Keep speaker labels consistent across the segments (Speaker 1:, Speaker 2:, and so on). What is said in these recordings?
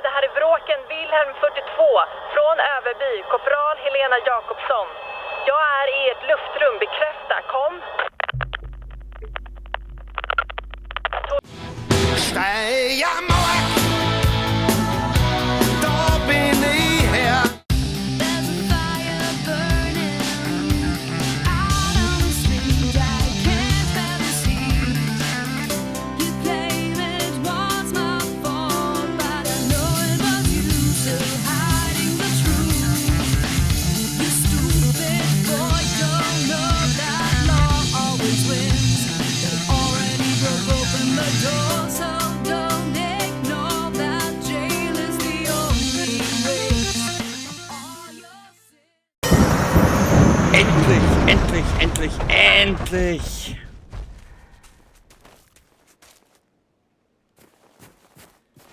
Speaker 1: Det här är Vråken Wilhelm 42 från Överby, korpral Helena Jakobsson. Jag är i ert luftrum, bekräfta, kom.
Speaker 2: Steiermark, da bin ich her.
Speaker 3: There's a fire burning out on the street. I can't bear this heat. You claim it was my fault, but I know it was you still hiding the truth. You stupid boy, don't know that law always wins. They already broke open the door, so don't ignore that jail is the only race. All your sins.
Speaker 4: Endlich, endlich, endlich, endlich!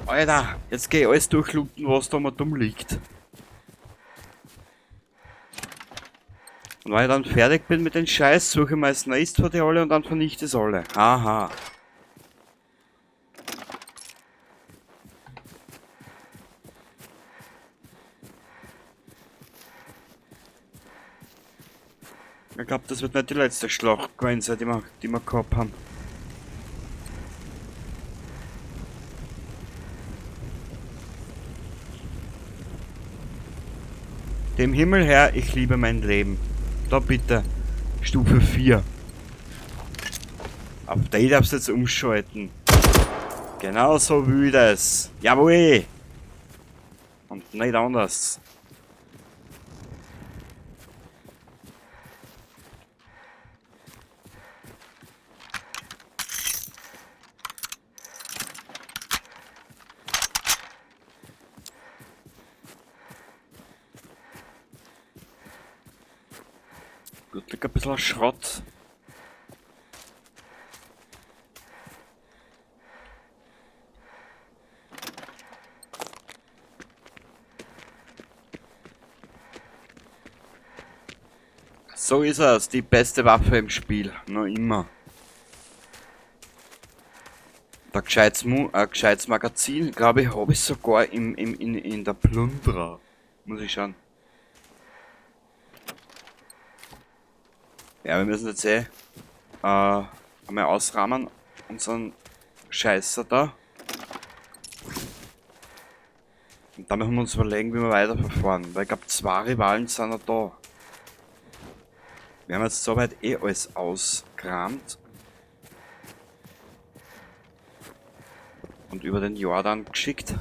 Speaker 4: Alter, jetzt geh ich alles durchlooten, was da mal dumm liegt. Und wenn ich dann fertig bin mit dem Scheiß, suche ich mir das nächste von die alle und dann vernichte ich es alle. Haha. Ich glaube, das wird nicht die letzte Schlacht gewesen sein, die wir gehabt haben. Dem Himmel her, ich liebe mein Leben. Da bitte. Stufe 4. Auf die darfst du jetzt umschalten. Genau so will ich das. Jawohl! Und nicht anders. Gut, liegt ein bisschen Schrott. So ist es, die beste Waffe im Spiel, noch immer. Der gescheites, gescheites Magazin, glaube ich, habe ich sogar in der Plunderer. Muss ich schauen. Ja, wir müssen jetzt einmal ausrahmen, unseren Scheißer da. Und dann müssen wir uns überlegen, wie wir weiterverfahren. Weil ich glaub, 2 Rivalen sind noch da. Wir haben jetzt soweit eh alles ausgerammt. Und über den Jordan geschickt.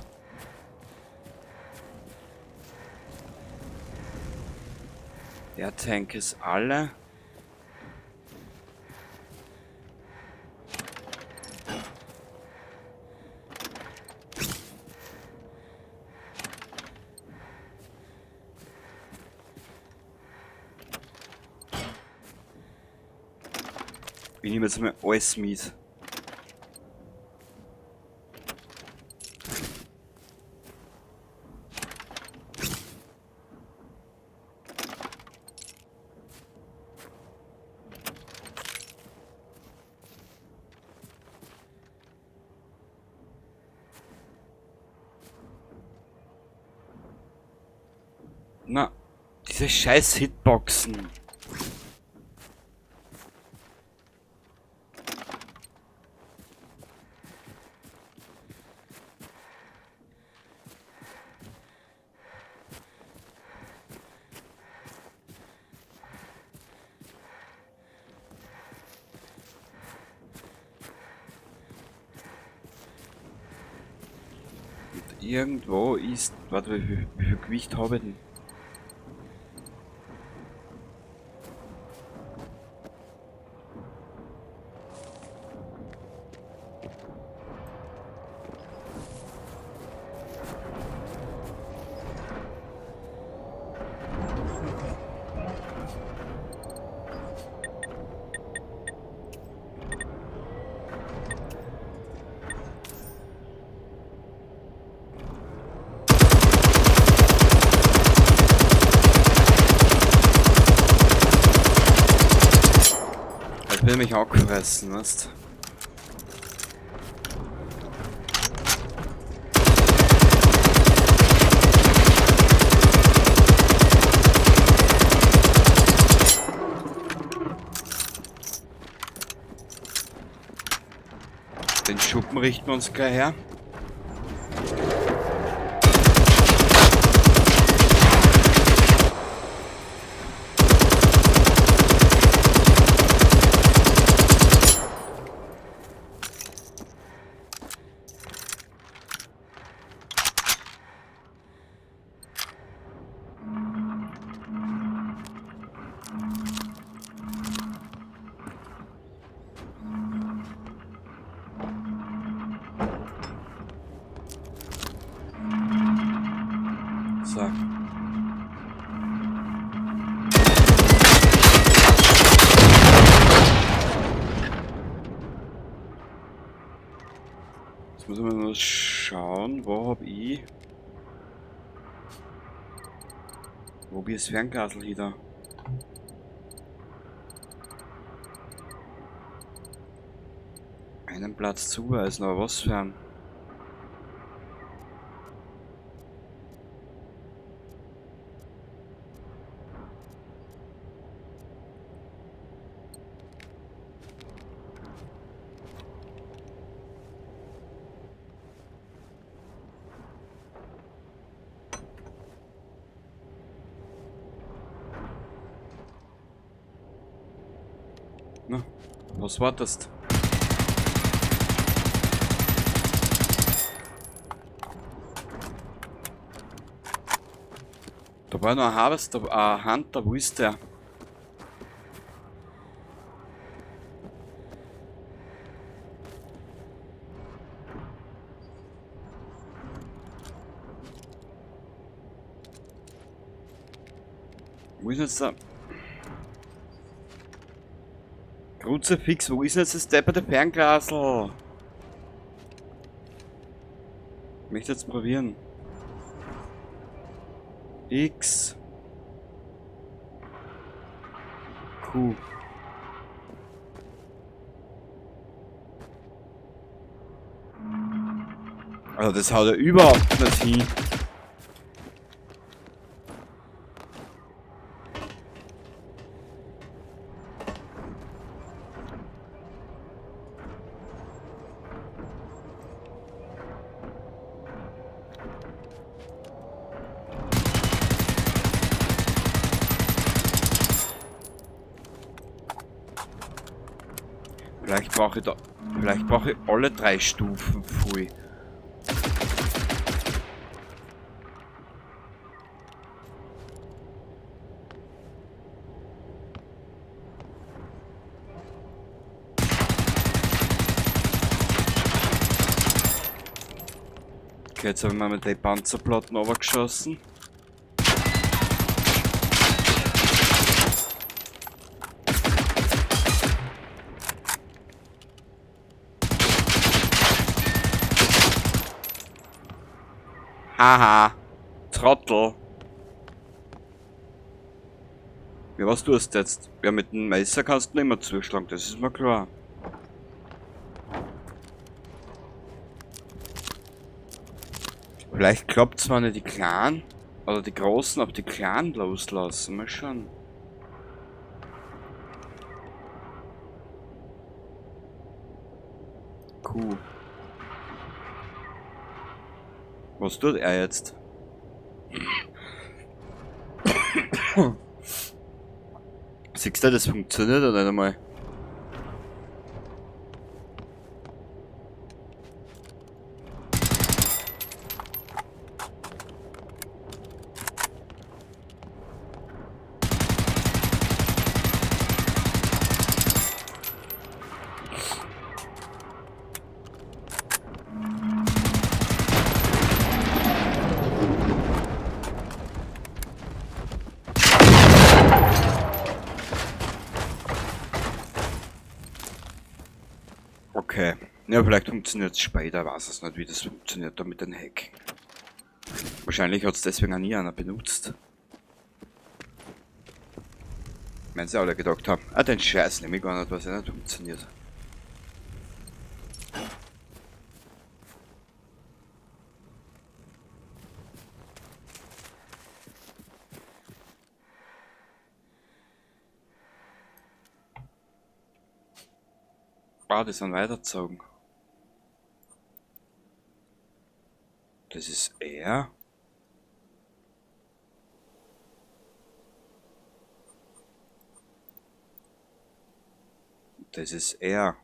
Speaker 4: Der Tank ist alle. Ich nehme jetzt mal alles mit. Na, diese scheiß Hitboxen. Und irgendwo ist... Warte, wie viel Gewicht habe ich denn? Ich will mich auch fressen, weißt? Den Schuppen richten wir uns gleich her. So. Jetzt muss man nur schauen, wo hab ich... Wo hab ich das Fernglasl wieder? Einen Platz zuweisen, aber was für ein... Na, was wartest? Da war noch ein Harvester, ein Hunter, wo ist der? Wo ist jetzt der? Kruzifix, wo ist denn jetzt das depperte Fernglasl? Ich möchte jetzt probieren. X. Q. Also das haut ja überhaupt nicht hin. Vielleicht brauche ich da, vielleicht brauche ich alle drei Stufen voll. Okay, jetzt haben wir mit den Panzerplatten runtergeschossen. Haha, Trottel. Ja, was tust du jetzt? Ja, mit dem Messer kannst du nicht mehr zuschlagen, das ist mir klar. Vielleicht klappt's, wenn ich die Kleinen oder die Großen auf die Kleinen loslassen. Mal schauen. Kuh. Was tut er jetzt? Siehst du, das funktioniert ja nicht einmal. Okay. Ja, vielleicht funktioniert es später, weiß es nicht, wie das funktioniert da mit den Hack. Wahrscheinlich hat es deswegen auch nie einer benutzt. Wenn sie alle gedacht haben, ah, den Scheiß nehme ich gar nicht, was ja nicht funktioniert. Ah, die sind weitergezogen. Das ist er. Das ist er.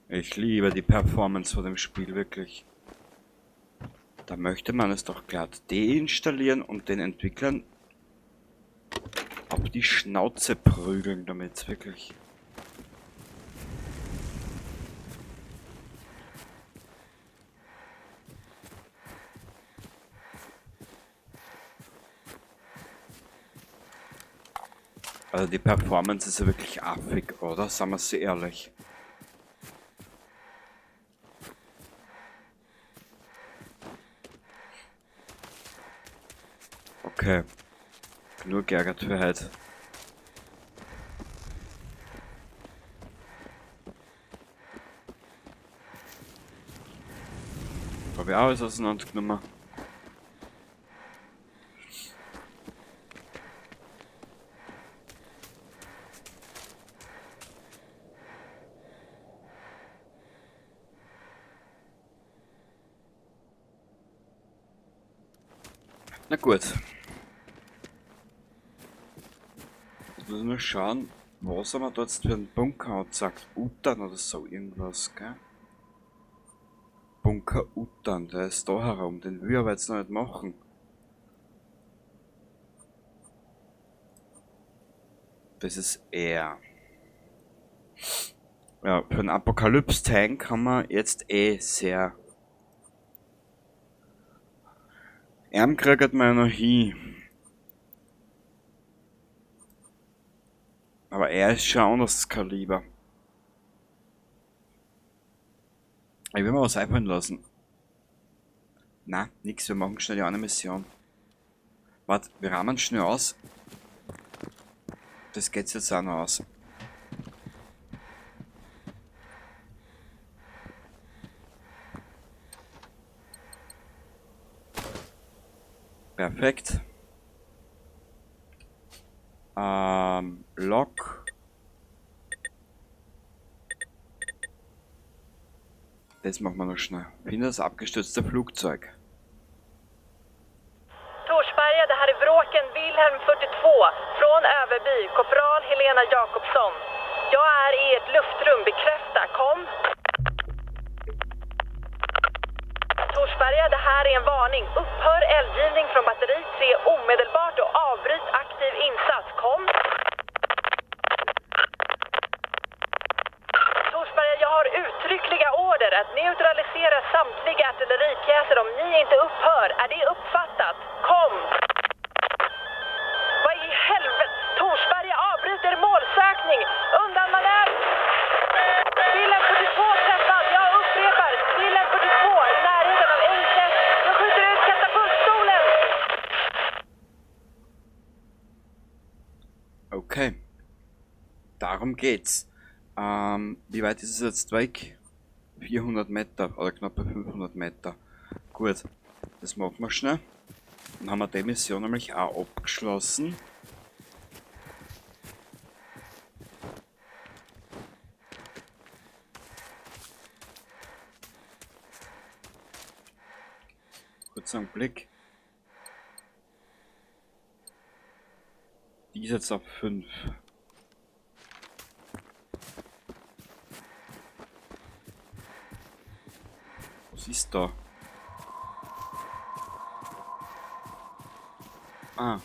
Speaker 4: Ich liebe die Performance von dem Spiel, wirklich. Da möchte man es doch glatt deinstallieren und den Entwicklern auf die Schnauze prügeln damit, wirklich. Also die Performance ist ja wirklich affig, oder? Sagen wir sie ehrlich. Okay. Genug geärgert für heute. Habe ich auch alles auseinandergenommen. Na gut. Jetzt müssen wir schauen, was haben wir da jetzt für einen Bunker angezeigt? Utan oder so irgendwas, gell? Bunker Utan, der ist da herum, den will ich aber jetzt noch nicht machen. Das ist er. Ja, für einen Apokalypse-Tank haben wir jetzt eh sehr. Arm kriegt man ja noch hin. Aber er ist schon anders Kaliber. Ich will mir was einfallen lassen. Na, nix, wir machen schnell die eine Mission. Warte, wir rahmen schnell aus. Das geht jetzt auch noch aus. Perfekt. Lock. Das machen wir noch schnell. Finde das abgestürzte Flugzeug.
Speaker 1: Torsberga, det här är Vråken Wilhelm 42 från Överby, korpral Helena Jakobsson. Jag är i ert luftrum, bekräfta, kom. Torsberga, det här är en varning. Upphör eldgivning från batteri 3 omedelbart och avbryt aktiv insats, kom. Torsberga, jag har uttryckliga order att neutralisera samtliga artilleripjäser om ni inte upphör. Är det uppfattat? Kom! Vad i helvete? Torsberga avbryter målsökning! Undan manöver! Wilhelm 42 träffad! Jag upprepar! Wilhelm 42 i närheten av Ängklätt. Jag skjuter ut katapultstolen!
Speaker 4: Okay. Darum geht's. Wie weit ist es jetzt weg? 400 Meter oder knapp 500 Meter. Gut, das machen wir schnell. Dann haben wir die Mission nämlich auch abgeschlossen. Kurz einen Blick. Die ist jetzt auf 5. Was ist da? Ah.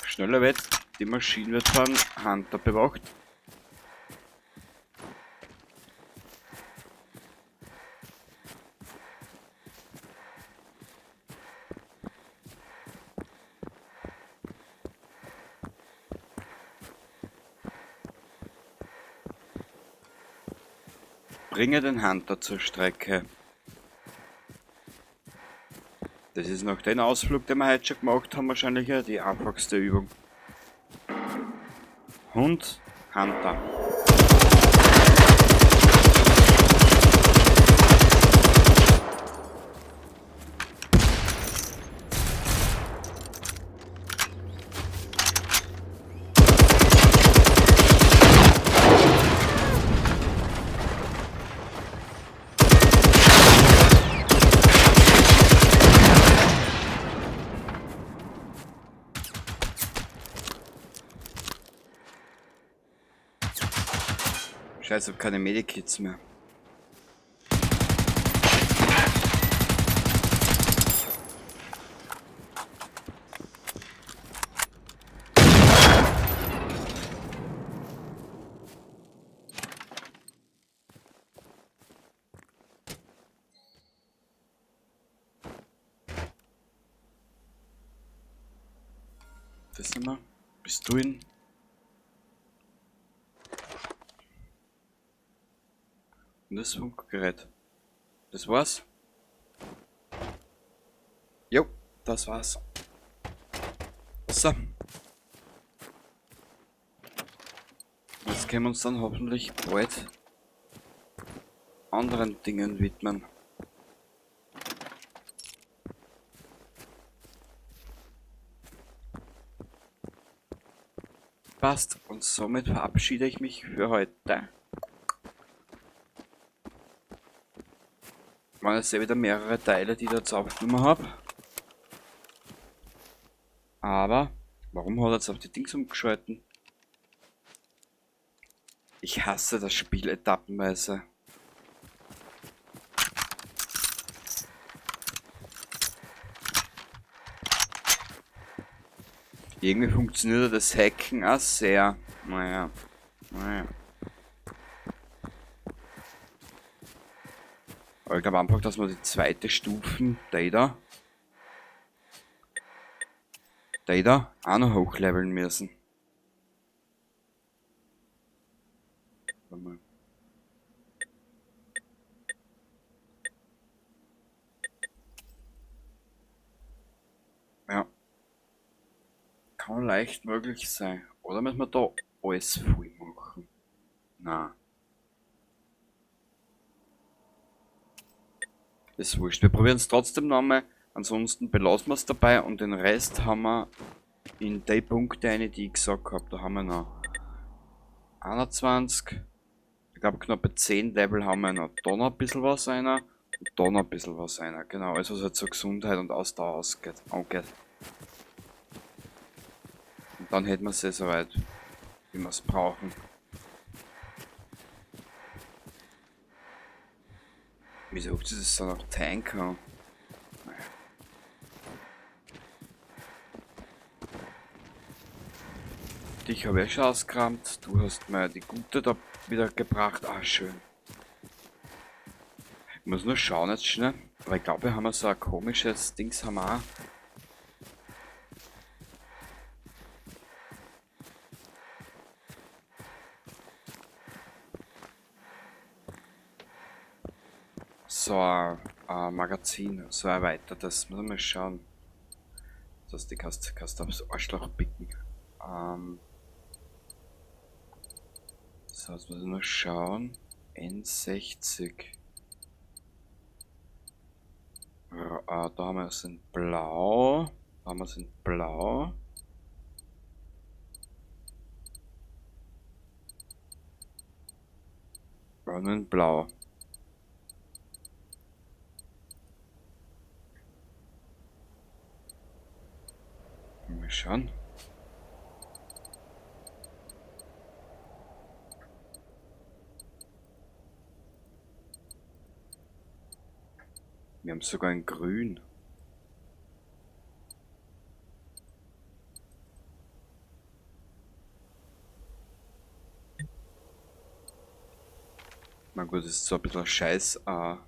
Speaker 4: Schneller wird, die Maschine wird von Hunter bewacht. Bringe den Hunter zur Strecke. Das ist noch den Ausflug, den wir heute schon gemacht haben, wahrscheinlich ja die einfachste Übung. Hund, Hunter. Scheiße, ich hab keine Medikits mehr. Das nicht mehr. Bist du in? Und das Funkgerät. Das war's. Jo, das war's. So. Jetzt können wir uns dann hoffentlich bald anderen Dingen widmen. Passt. Und somit verabschiede ich mich für heute. Waren jetzt eh wieder mehrere Teile, die ich jetzt aufgenommen hab. Aber, warum hat er jetzt auf die Dings umgeschalten? Ich hasse das Spiel etappenweise. Irgendwie funktioniert das Hacken auch sehr. Naja. Naja. Aber ich glaube einfach, dass wir die zweite Stufe, die da, auch noch hochleveln müssen. Warte mal. Ja. Kann leicht möglich sein. Oder müssen wir da alles voll machen? Na. Ist wurscht. Wir probieren es trotzdem nochmal. Ansonsten belassen wir's dabei und den Rest haben wir in die Punkte eine, die ich gesagt hab. Da haben wir noch 21. Ich glaub, knappe 10 Level haben wir noch. Da noch ein bisschen was einer und da noch ein bisschen was einer. Genau, alles was halt so Gesundheit und Ausdauer angeht. Und dann hätten wir's eh soweit, wie wir's brauchen. Wieso huckt sich das dann auf Tank an? Naja. Dich hab ich schon ausgerammt. Du hast mir die gute da wieder gebracht. Ah, schön. Ich muss nur schauen jetzt schnell. Aber ich glaube, wir haben so ein komisches Dings haben wir auch. So ein Magazin, so ein erweitertes. Muss mal schauen. Das heißt, die kannst du aufs Arschloch picken. So, jetzt muss ich nur schauen. N60. Da haben wir es in Blau. Da haben wir es in Blau. Ja, nur in Blau. Mal schauen. Wir haben sogar ein Grün. Na gut, das ist so ein bisschen Scheiß. Aber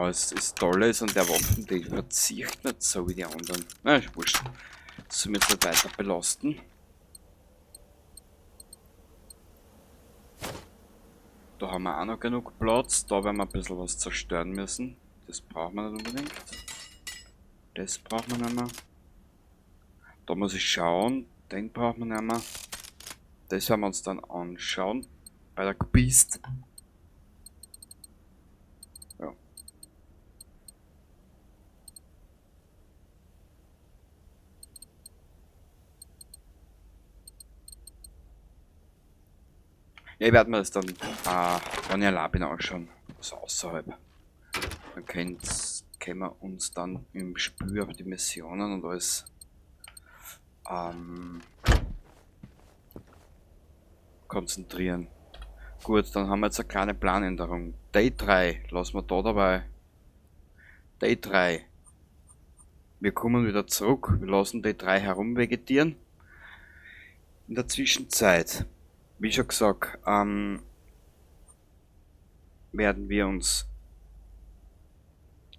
Speaker 4: es ist toll ist an der Waffen, die verzieht nicht so wie die anderen. Na, ist wurscht. Das soll mich jetzt nicht weiter belasten. Da haben wir auch noch genug Platz. Da werden wir ein bisschen was zerstören müssen. Das brauchen wir nicht unbedingt. Das brauchen wir nicht mehr. Da muss ich schauen. Den brauchen wir nicht mehr. Das werden wir uns dann anschauen. Bei der Beast. Ja. Ja, ich werde mir das dann, wenn ich allein bin, anschauen. Also außerhalb. Dann können wir uns dann im Spiel auf die Missionen und alles konzentrieren. Gut, dann haben wir jetzt eine kleine Planänderung. Day 3, lassen wir da dabei. Day 3. Wir kommen wieder zurück. Wir lassen Day 3 herumvegetieren. In der Zwischenzeit, wie schon gesagt, werden wir uns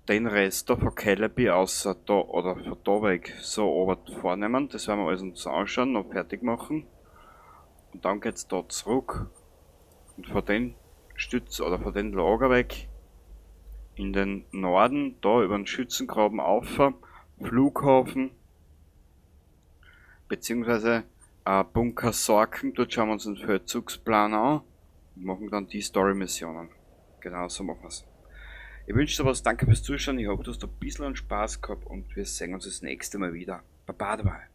Speaker 4: den Rest da von Kellerby außer da oder von da weg so oben vornehmen. Das werden wir alles uns anschauen, noch fertig machen. Und dann geht's da zurück und von den Stütz oder von den Lager weg in den Norden, da über den Schützengraben auf, Flughafen, beziehungsweise Bunker Sorken, dort schauen wir uns den Feldzugsplan an und machen dann die Story-Missionen. Genau so machen wir's. Ich wünsche dir was, danke fürs Zuschauen, ich hoffe, du hast ein bisschen Spaß gehabt und wir sehen uns das nächste Mal wieder. Baba dabei.